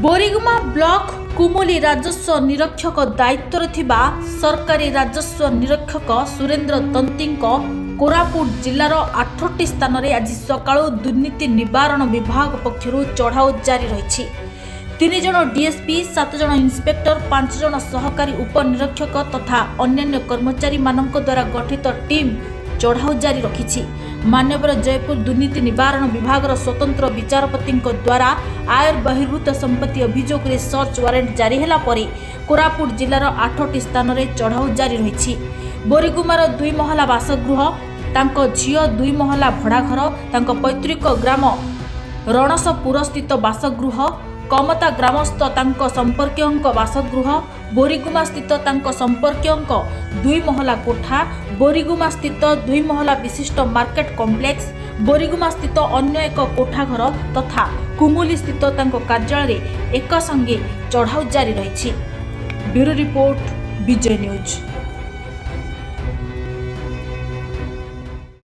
Boriguma block Kumuli ରାଜସ୍ୱ ନିରୀକ୍ଷକ ଦାୟିତ୍ୱରେ ଥିବା ସରକାରୀ ରାଜସ୍ୱ ନିରୀକ୍ଷକ ସୁରେନ୍ଦ୍ର ତନ୍ତୀଙ୍କ କୋରାପୁଟ ଜିଲ୍ଲାର 8ଟି ସ୍ଥାନରେ ଆଜି ସକାଳୁ ଦୁର୍ନୀତି ନିବାରଣ ବିଭାଗ ପକ୍ଷରୁ ଚଢ଼ାଉ ଜାରି ରହିଛି। 3 ଜଣ ଡିଏସ୍ପି, 7 ଜଣ ଇନ୍ସପେକ୍ଟର, 5 ଜଣ ସହକାରୀ ଉପନିରୀକ୍ଷକ ତଥା ଅନ୍ୟାନ୍ୟ କର୍ମଚାରୀମାନଙ୍କ ଦ୍ୱାରା ଗଠିତ ଟିମ୍ ଚଢ଼ାଉ ଜାରି ରଖିଛି। ମାନ୍ୟବର ଜୟପୁର ଦୁର୍ନୀତି ନିବାରଣ ବିଭାଗର ସ୍ୱତନ୍ତ୍ର ବିଚାରପତିଙ୍କ ଦ୍ୱାରା ଆୟ ବହିର୍ଭୂତ ସମ୍ପତ୍ତି ଅଭିଯୋଗରେ ସର୍ଚ୍ଚ ୱାରେଣ୍ଟ ଜାରି ହେଲା ପରେ କୋରାପୁଟ ଜିଲ୍ଲାର 8ଟି ସ୍ଥାନରେ ଚଢ଼ାଉ ଜାରି ରହିଛି। ବୋରିଗୁମାର 2 ମହଲା ବାସଗୃହ, ତାଙ୍କ ଝିଅ 2 ମହଲା ଭଡ଼ାଘର, ତାଙ୍କ ପୈତୃକ ଗ୍ରାମ ରଣସପୁରସ୍ଥିତ ବାସଗୃହ, କମତା ଗ୍ରାମସ୍ଥ ତାଙ୍କ ସମ୍ପର୍କୀୟଙ୍କ ବାସଗୃହ, ବୋରିଗୁମା ସ୍ଥିତ ତାଙ୍କ ସମ୍ପର୍କୀୟଙ୍କ 2 ମହଲା କୋଠା, ବୋରିଗୁମା ସ୍ଥିତ 2 ମହଲା ବିଶିଷ୍ଟ ମାର୍କେଟ କମ୍ପ୍ଲେକ୍ସ, ବୋରିଗୁମା ସ୍ଥିତ ଅନ୍ୟ ଏକ କୋଠାଘର ତଥା କୁମୁଲି ସ୍ଥିତ ତାଙ୍କ କାର୍ଯ୍ୟାଳୟରେ ଏକାସଙ୍ଗେ ଚଢ଼ାଉ ଜାରି ରହିଛି। ବ୍ୟୁରୋ ରିପୋର୍ଟ, ବିଜୟ ନ୍ୟୁଜ୍।